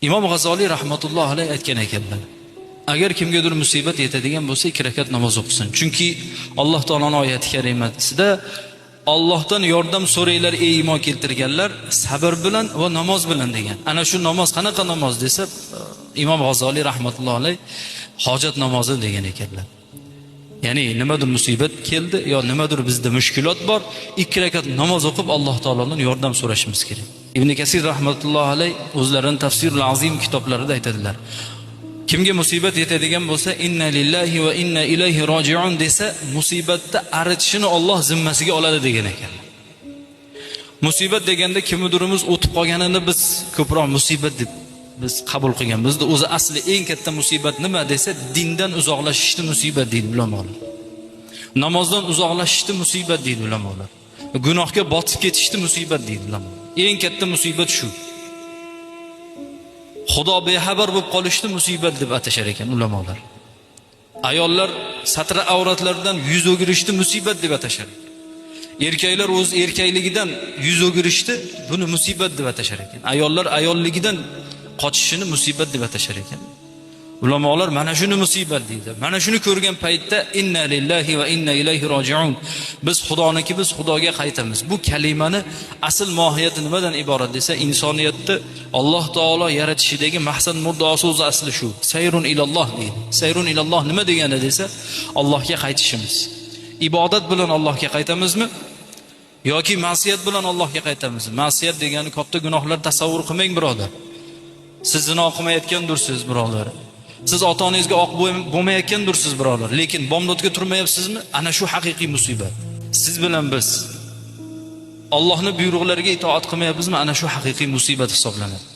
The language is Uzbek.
Imom G'azoliy rahmatullohi alayhi aytgan ekanlar: agar kimgadir musibat yetadigan bo'lsa, 2 rakat namoz o'qisin. Chunki Alloh taoloning oyati karimasida Allohdan yordam so'ranglar ey iymon keltirganlar, sabr bilan va namoz bilan degan. Ana shu namoz qanaqa namoz desa, Imom G'azoliy rahmatullohi alayhi hojat namozi degan ekanlar. Ya'ni nimadir musibat keldi yo nimadir bizda mushkulot bor, 2 rakat namoz o'qib Alloh taolodan yordam so'rashimiz kerak. Ibn Kasir rahmatullohi alayhi o'zlarining Tafsirul Azim kitoblarida aytadilar. Kimga musibat yetadigan bo'lsa, inna lillahi va inna ilayhi roji'un desa, musibatda aritishini Alloh zimmasiga oladi degan ekan. Musibat deganda kimdirimiz o'tib qolganini biz ko'proq musibat deb biz qabul qilgan. Bizda o'zi asli eng katta musibat nima desa, dindan uzoqlashishni musibat deydi ulamolar. Namozdan uzoqlashishni musibat deydi ulamolar. Gunohga botib ketishni musibat deydi ulamolar. Eng katta musibat shu. Xudo bexabar bo'lib qolishni musibat deb atashar ekan ulamolar. Ayollar satra avratlardan yuz o'girishni musibat deb atashar ekan. Erkaklar o'z erkakligidan yuz o'girishni buni musibat deb atashar ekan. Ayollar ayolligidan qochishini musibat deb atashar ekan. Ulamolar mana shuni musibat deydi. Mana shuni ko'rgan paytda inna lillahi va inna ilayhi roji'un. Biz Xudoniki, biz Xudoga qaytamiz. Bu kalimani asl mohiyati nimadan iborat desa, insoniyatni Alloh taolo yaratishidagi maqsad muddaosi o'zi asli shu. Sayrun ilalloh deydi. Sayrun ilalloh nima degani desa, Allohga qaytishimiz. Ibodat bilan Allohga qaytamizmi? Yoki ma'siyat bilan Allohga qaytamizmi? Ma'siyat degani katta gunohlar tasavvur qilmang, birodar. Siz zino qilmayotgandursiz, birodar. Siz ota-onangizga oq bo'lmayotgandursiz, birodar. Lekin bomdodga turmayapsizmi? Ana shu haqiqiy musibat. Siz bilan biz Allohning buyruqlariga itoat qilmayapmizmi? Ana shu haqiqiy musibat hisoblanadi.